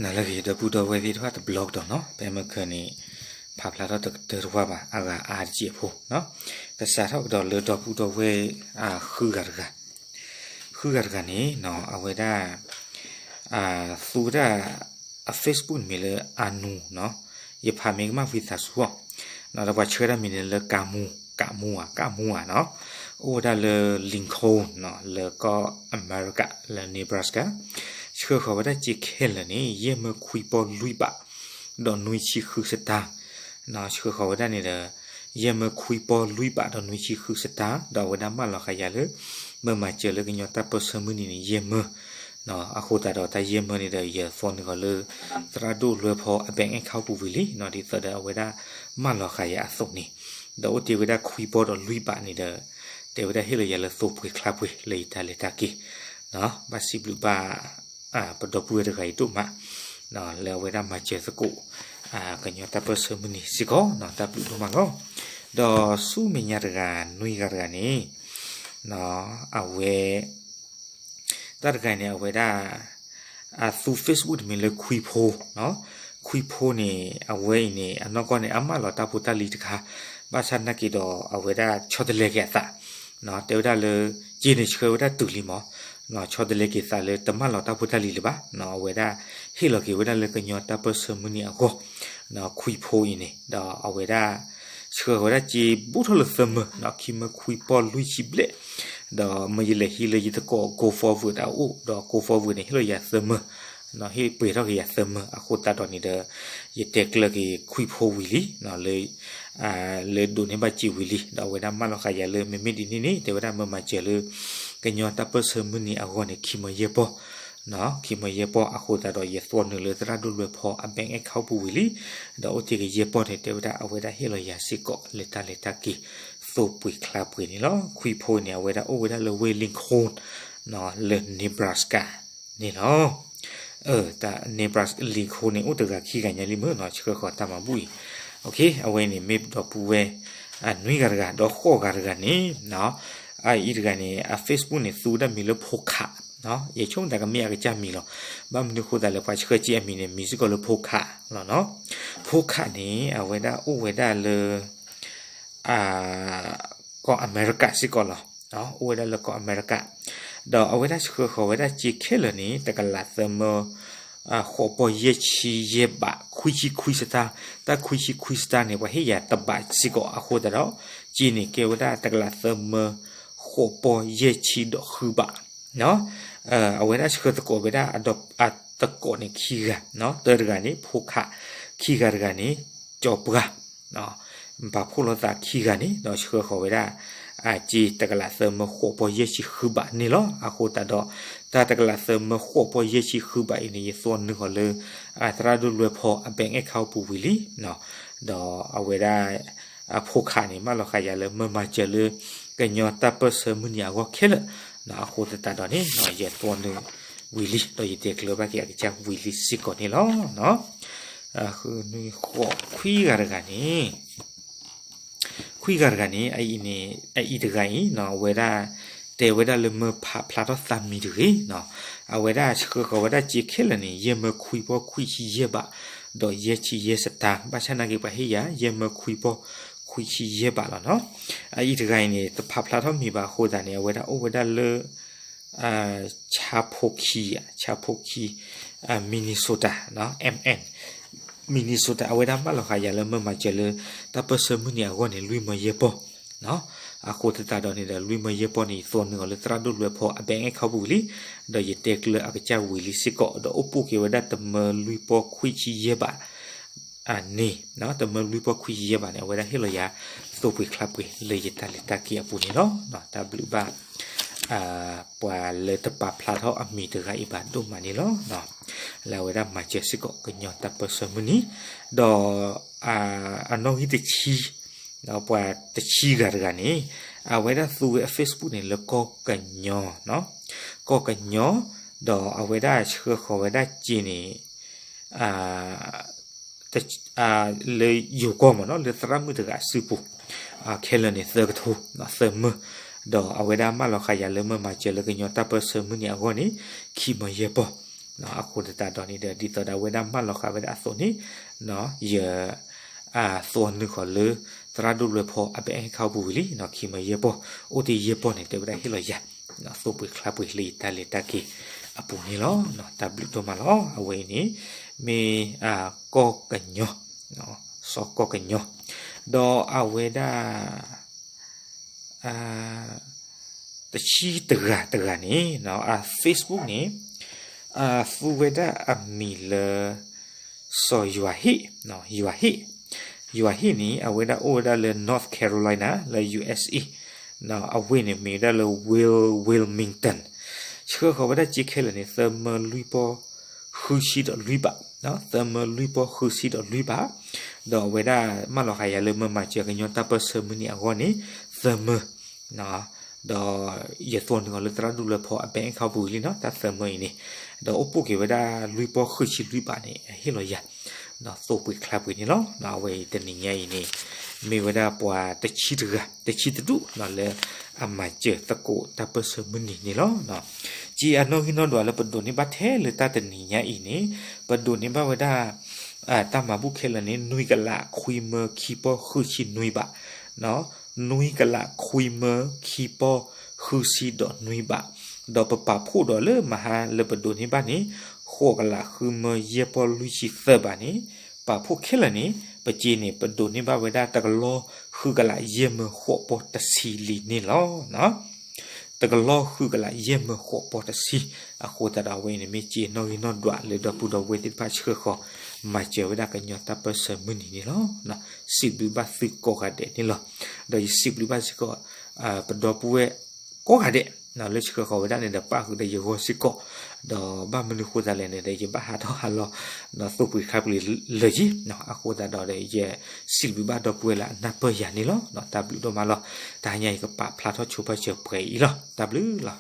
နၤလၢအဂ့ၤ ဒီပုၢ်ဒီဝဲၢ်သ့ၣ်တဖၣ်တဘျီကဒီးနီၤ, ဖဲမုၢ်ခၢၣ်န့ၣ် ဖးဖျါထီၣ်တကတၢၢ်တဝၢ်ဘၣ် အဂၤအါတစဲးဖိနီၤ, ကစးထီၣ်ကဒီးလၢဒီပုၢ်ဒီဝဲၢ်ဃုဂၤတဂၤ, ဃုဂၤတဂၤန့ၣ်နီၤ အဝဲဒၣ် သူဝဲဒၣ် အ Facebook န့ၣ်မ့ၢ်လၢအနူနီၤ, ယဖးမ့ၢ်ကမၣ်ဝံသးစူၤအီၤ, ဒီးပှၤဆှၢဒၣ်မံၤန့ၣ်လၢကးမူ, ကးမူဧါ, ကးမူဧါနီၤ, အိၣ်ဝဲဒၣ်လၢ Lincoln နီၤ လၢကီၢ်အမဲရကၤ လၢ Nebraska, ဆှၢဃီၤဝဲဒၣ်စ့ခဲလၢာ်န့ၣ် ယဲၢ်မၢခွံပီၢ်လွံၢ်ဘး ဒီးနွံဆံဃုစတၢ် ဆှၢဃီၤဝဲဒၣ်န့ၣ်ဒီး ယဲၢ်မၢခွံပီၢ်လွံၢ်ဘးဒီးနွံဆံဃုစတၢ်, ဒီးအဝဲဒၣ်မၢလီၤဃာ်ယၤလၢ မၢမၤစၢၤလၢကညီတၢ်ပၢၢ်ဆၢမုၢ်နံၤန့ၣ် ယဲၢ်မၢ, အဃိသတးဒီးတၢ်ယဲၢ်မၢန့ၣ်ဒီး ယသွီနုာ်ဃီၤလၢ သရၣ်ဒိၣ်လွဲဖီအ bank account ပူၤဝံၤလံနီၤ, ဒ်သိးဒီးအဝဲဒၣ်မၢလီၤဃာ်ယၤအသိးန့ၣ်, ဒီးအိၣ်တ့ၢ်ဝဲဒၣ်ခွံပီၢ်ဒီးလွံၢ်ဘးန့ၣ်ဒီး တဲဝဲဒၣ်ဟ့ၣ်လီၤယၤလၢသိပှ့ၤချါပှ့ၤလၢယတၢ်လဲၤတၢ်က့ၤ, ဘၣ်စံးဘျုးဘၣ် ပဒီပုၢ်ဝဲၢ်တဂၤအံၤဒိၣ်မး လၢအဝဲဒၣ်မၤစၢၤသကိး ကညီတၢ်ပၢၢ်ဆၢမုၢ်နံၤစ့ၢ်ကီးနီၤ, တၢ်ဘျုးဒိၣ်မးလီၤ. ဒီးဆူမဲာ်ညါတဂၤ နွံဂၤတဂၤန့ၣ် အဝဲ တၢ်တဂၤန့ၣ် အဝဲဒၣ် အသူ Facebook တမံၤလၢခွံဖိ, ခွံဖိန့ၣ် အဝဲအံၤန့ၣ် အနီၢ်ကီၢ်န့ၣ် အမၢလီၤတၢ်ဖိတၢ်လံၤတခါ, ဘၣ်ဆၣ်နာ်က့ၤဒီး အဝဲဒၣ်ဆီတလဲက့ၤအသး တဲဝဲဒၣ်လၢ က့န့ၣ်ဆှၢဝဲဒၣ်တုၤလံမး, ဆီတလဲက့ၤသးလၢတမၢလီၤတၢ်ဖိတၢ်လံၤလၢၤဘၣ်, အဝဲဒၣ်ဟ့ၣ်လီၤက့ၤဝဲဒၣ်လၢကညီတၢ်ပၢၢ်ဆၢမုၢ်နံၤအဂီၢ်, ခွံဖိအံၤန့ၣ် ဒီးအဝဲဒၣ် ဆှၢဃီၤဝဲဒၣ်စ့ဘူးထီၣ်လၢသၢမၢ, ခံမၢခွံပီၢ်လွံၢ်ဆံဘျဲၣ်, ဒီးမၢယလဲၤဟံးလၢယသကိး Go Forward အအိၣ်, ဒီး Go Forward န့ၣ် ဟ့ၣ်လီၤယၤသၢမၢ, ဟ့ၣ်ပှဲၤထီၣ်က့ၤယၤသၢမၢ, အဃိသတးဒီးန့ၣ်ဒီး ယတဲကျၢၤက့ၤခွံဖိဝံၤလံ လၢ လၢဒိးန့ၢ်ဘၣ်စ့ဝံၤလံ, ဒီးအဝဲဒၣ်မၢလီၤဃာ်ယၤလၢ မ့မ့ၢ်ဒ်န့ၣ်န့ၣ် တဲဝဲဒၣ်မၢမၤစၢၤလၢ ကညီတၢ်ပၢၢ်ဆၢမုၢ်နံၤအဂီၢ်န့ၣ် ခံမၢယဲၢ်ပီၢ်, ခံမၢယဲၢ်ပီၢ်, အဃိသတးဒီးယသွီနုာ်လၢသရၣ်ဒိၣ်လွဲဖီအ bank account ပူၤဝံၤလံ, ဒီးအိၣ်တ့ၢ်က့ၤယဲၢ်ပီၢ်န့ၣ် တဲဝဲဒၣ်အဝဲဒၣ်ဟ့ၣ်လီၤယၤစ့ၢ်ကီးလၢတၢ်လဲၤတၢ်က့ၤ သိပှ့ၤချါပှ့ၤန့ၣ်လီၤ. ခွံဖိန့ၣ် အဝဲဒၣ်အိၣ်ဝဲဒၣ်လၢဝ့ၢ် Lincoln လၢ Nebraska န့ၣ်လီၤ. Nebraska Lincoln န့ၣ် အိၣ်တဂၤခံဂၤညါလံမၢနီၤ, ဆှၢဃီၤတၢ်မၤဘူၣ်အံၤ, အဝဲန့ၣ်မ့ၢ်ပဒီပုၢ်ဝဲၢ် နွံဂၤတဂၤ, ဒီးဃိးဂၤတဂၤန့ၣ် အအံၤတဂၤန့ၣ် အ Facebook န့ၣ် သူဝဲဒၣ်မံၤလၢဖိခး, ယဆိကမိၣ်သးကမ့ၢ်အကစၢ်မံၤလီၤ, ဘၣ်မနုၤအဃိသတးလဲၣ် ပှၤဆှၢစ့အမံၤန့ၣ် မံၤစ့ၢ်ကီးလၢဖိခးလီၤနီၤ, ဖိခးန့ၣ် အဝဲဒၣ်အိၣ်ဝဲဒၣ်လၢ ကီၢ်အမဲရကၤစ့ၢ်ကီးလီၤ, အိၣ်ဝဲဒၣ်လၢကီၢ်အမဲရကၤ, ဒီးအဝဲဒၣ်ဆှၢဃီၤဝဲဒၣ်စ့ခဲလၢာ်န့ၣ် တကလးသၢမၢ ဃိးပီၢ်ယဲၢ်ဆံယဲၢ်ဘး ခွံဆံခွံစတၢ်, တၢ်ခွံဆံခွံစတၢ်န့ၣ် ပှၤဟ့ၣ်ယၤတဘးစ့ၢ်ကီးအဃိသတးဒီး စ့န့ၣ်ကဲဝဲဒၣ်တကလးသၢမၢ ဃိးပီၢ်ယဲၢ်ဆံဒီးဃုဘး အဝဲဒၣ်ဆှၢသကိးဝဲဒၣ်အဒီး အသကိးန့ၣ်ခံဂၤ, တၢတဂၤန့ၣ် ဖိခး, ခံဂၤတဂၤန့ၣ် ကၠီပှၢ်, ပာ်ဖှိၣ်လိာ်သးခံဂၤန့ၣ် ဒီးဆှၢဃီၤဝဲဒၣ် စ့တကလးသၢမၢဃိးပီၢ်ယဲၢ်ဆံဃုဘးန့ၣ်လီၤ. အဃိသတးဒီး တၢ်တကလးသၢမၢဃိးပီၢ်ယဲၢ်ဆံဃုဘးအံၤန့ၣ် ယသွီနုာ်ဃီၤလၢ သရၣ်ဒိၣ်လွဲဖီအ bank account ပူၤဝံၤလံ ဒီးအဝဲဒၣ် အဖိခးန့ၣ် မၢလီၤဃာ်ယၤလၢမၢမၤစၢၤလၢ ကညီတၢ်ပၢၢ်ဆၢမုၢ်နံၤအဂီၢ်ခဲလၢာ်, အဃိသတးဒီးန့ၣ် ယသွီနုာ်ဝံၤလံ ဒီးယတဲကျၢၤဘၣ်က့ၤအကစၢ်ဝံၤလံစ့ၢ်ကီးန့ၣ်လီၤ. ဃုနွံဃိး ခွံဂၤတဂၤန့ၣ် ခွံဂၤတဂၤန့ၣ် အအံၤန့ၣ် အအံၤတဂၤအံၤနီၤ အဝဲဒၣ် တဲဝဲဒၣ်လၢမၢဖးဖျါထီၣ်သးမံၤတဂ့ၤနီၤ, အဝဲဒၣ်ဆှၢဃီၤဝဲဒၣ်စ့ခဲလၢာ်န့ၣ် ယဲၢ်မၢခွံပီၢ်ခွံဆံယဲၢ်ဘး ဒီးယဲၢ်ဆံယဲၢ်စတၢ်, ဘၣ်ဆၣ်နာ်က့ၤပှၤဟ့ၣ်ယၤ ယဲၢ်မၢခွံပီၢ်ခွံဆံယဲၢ်ဘးလီၤနီၤ. အအံၤတဂၤအံၤန့ၣ် တဖးဖျါထီၣ်မံၤဘၣ်အဃိသတးန့ၣ် အဝဲဒၣ်အိၣ်ဝဲဒၣ်လၢ ဆါဖိခံ, ဆါဖိခံ, Minnesota, M N, Minnesota အဝဲဒၣ်မၢလီၤဃာ်ယၤလၢမၢမၤစၢၤလၢ တၢ်ပၢၢ်ဆၢမုၢ်နံၤအဂီၢ်န့ၣ် လွံၢ်မၢယဲၢ်ပီၢ် အဃိသတးဒီးန့ၣ်ဒီး လွံၢ်မၢယဲၢ်ပီၢ်န့ၣ် ယသွီနုာ်အီၤလၢသရၣ်ဒိၣ်လွဲဖီအ bank account ပူၤလံ, ဒီးယတဲကျၢၤအကစၢ်ဝံၤလံစ့ၢ်ကီး, ဒီးအိၣ်ပိာ်က့ၤဝဲဒၣ်တမၢလွံၢ်ပီၢ်ခွံဆံယဲၢ်ဘး န့ၣ်, တမၢလွံၢ်ပီၢ်ခွံဆံယဲၢ်ဘးန့ၣ် အဝဲဒၣ်ဟ့ၣ်လီၤယၤ သိပှ့ၤချါပှ့ၤလၢယတၢ်လဲၤတၢ်က့ၤအပူၤန့ၣ်လီၤ. တၢ်ဘျုးဘၣ် ပှၤလၢတပာ်ဖျါထီၣ်အမံၤတဂၤအံၤဘၣ်ဒိၣ်မးန့ၣ်လီၤ. လၢအဝဲဒၣ်မၤစၢၤစ့ၢ်ကီးကညီတၢ်ပၢၢ်ဆၢမုၢ်နံၤ, ဒီး အနီၣ်ဂံၢ်တဆံ ပှၤတဆံဂၤတဂၤန့ၣ် အဝဲဒၣ်သူဝဲအ Facebook န့ၣ် လၢကီၢ်ကညီ, ကီၢ်ကညီ, ဒီးအဝဲဒၣ်ဆှၢဃီၤဝဲဒၣ်စ့န့ၣ် လၢယိၤကီၢ်မးနီၤ လၢသရၣ်မုၣ်တဂၤအစုပူၤ, ခဲလၢာ်န့ၣ် သၢကထိ, သၢမၢ, ဒီးအဝဲဒၣ်မၢလီၤဃာ်ယၤလၢမၢမၤစၢၤလၢကညီတၢ်ပၢၢ်ဆၢမုၢ်နံၤအဂီၢ်န့ၣ် ခံမၢယဲၢ်ပီၢ် အဃိသတးဒီးန့ၣ်ဒီး ဒ်သိးဒီးအဝဲဒၣ်မၢလီၤဃာ်ဝဲဒၣ်အသိးန့ၣ်, ယ သွီနုာ်ဃီၤလၢ သရၣ်ဒိၣ်လွဲဖီအ bank account ပူၤဝံၤလံ, ခံမၢယဲၢ်ပီၢ်, အိၣ်တ့ၢ်ယဲၢ်ပီၢ်န့ၣ် တဲဝဲဒၣ်ဟ့ၣ်လီၤယၤ သိၣ်ပှ့ၤချါပှ့ၤလၢယတၢ်လဲၤတၢ်က့ၤအပူၤန့ၣ်လီၤ. တၢ်ဘျုးဒိၣ်မးလီၤ. အဝဲအံၤန့ၣ် မ့ၢ် ကီၢ်ကညီ, စီၤကီၢ်ကညီ, ဒီးအဝဲဒၣ် တဆံတဂၤတဂၤန့ၣ် အ Facebook န့ၣ် သူဝဲဒၣ်အမံၤလၢ စီၤယွၤဟ့ၣ်, ယွၤဟ့ၣ်, ယွၤဟ့ၣ်န့ၣ် အဝဲဒၣ်အိၣ်ဝဲဒၣ်လၢ North Carolina လၢ U S A, အဝ့ၢ်န့ၣ်မ့ၢ်ဝဲဒၣ်လၢ Wil- Wilmington, ဆှၢဃီၤဝဲဒၣ်စ့ခဲလၢာ်န့ၣ် သၢမၢလွံၢ်ပီၢ်ဃုဆံဒီးလွံၢ်ဘး, သၢမၢလွံၢ်ပီၢ်ဃုဆံဒီးလွံၢ်ဘး, ဒီးအဝဲဒၣ်မၢလီၤဃာ်ယၤလၢမ့ၢ်မၤစၢၤကညီတၢ်ပၢၢ်ဆၢမုၢ်နံၤအဂီၢ်န့ၣ် သၢမၢ ဒီးယသွီနုာ်အီၤလၢသရၣ်ဒိၣ်လွဲဖီအ bank account ပူၤလံနီၤ, တၢ်သၢမၢအံၤန့ၣ်, ဒီးအိၣ်ပိၢ်က့ၤဝဲဒၣ်လွံၢ်ပီၢ်ဃုဆံလွံၢ်ဘးန့ၣ် အဟ့ၣ်လီၤယၤ သိၣ်ပှ့ၤချါပှ့ၤန့ၣ်လီၤ. အဝဲအံၤတနံၤညါအံၤန့ၣ် မ့ၢ်ဝဲဒၣ်ပှၤတဆံတဂၤ တဆံတဒူၣ်နီၤ လၢအမၤစၢၤသကိးတၢ်ပၢၢ်ဆၢမုၢ်နံၤန့ၣ်လီၤ. က့ၤအနီၣ်ဂံၢ်နီၣ်ဒွးလၢပဒိးန့ၢ်ဘၣ်ထဲလၢတၢ်တနံၤညါအံၤန့ၣ်, ပဒိးန့ၢ်ဘၣ်ဝဲဒၣ် တၢ်မၤဘူၣ်ခဲလၢာ်န့ၣ် နွံကလးခွံမၢခံပီၢ်ဃုဆံနွံဘး, နွံကလးခွံမၢခံပီၢ်ဃုဆံဒီးနွံဘး, ဒီးပပာ်ဖှိၣ်ဒီးလၢမဟါလၢပဒိးန့ၢ်ဘၣ်န့ၣ် ဃိးကလးဃုမၢယဲၢ်ပီၢ်လွံၢ်ဆံသၢဘးန့ၣ်, ပာ်ဖှိၣ်ခဲလၢာ်န့ၣ် ပက့ၤန့ၣ် ပဒိးန့ၢ်ဘၣ်ဝဲဒၣ်တကလီၢ်ဃုကလးယဲၢ်မၢဃိးပီၢ်တဆံလံန့ၣ်လီၤ. တကလီၢ်ဃုကလးယဲၢ်မၢဃိးပီၢ်တဆံ, အဃိသတးဒီးအဝဲအံၤန့ၣ် မ့ၢ်က့ၤနီၣ်ဂံၢ်နီၣ်ဒွးလၢဒီပုၢ်ဒီဝဲၢ်သ့ၣ်တဖၣ်ဆှၢဃီၤ မၤစၢၤဝဲဒၣ်ကညီတၢ်ပၢၢ်ဆၢမုၢ်နံၤန့ၣ်လီၤ. စံးဘျုးဘၣ်သုကိးဂၤဒဲးန့ၣ်လီၤ. ဒီးယစံးဘျုးဘၣ်စ့ၢ်ကီး ပဒီပုၢ်ဝဲၢ်ကိးဂၤဒဲး လၢဆှၢဃီၤဝဲဒၣ်န့ၣ်ဒီးပၣ်ဃုာ်ဒီးယဂီၢ်စ့ၢ်ကီး, ဒီးဘၣ်မနုၤဃိသတးလဲၣ်န့ၣ်ဒီး ယဘၣ်ဟးထီၣ်ဟးလီၤ သိၣ်ပှ့ၤချါပှ့ၤလၢာ်ယံၤ, အဃိသတးဒီး ယစံးဘျုးဘၣ်ဒီပုၢ်ဝဲၢ်လၢအနၢ်ပၢၢ်ယၤန့ၣ်လီၤ. တၢ်ဘျုးဒိၣ်မးလီၤ. တဟါညါအံၤကပာ်ဖျါထီၣ်ဆိပာ်စၢၤပှဲၤအံၤလီၤ. တၢ်ဘျုးလီၤ.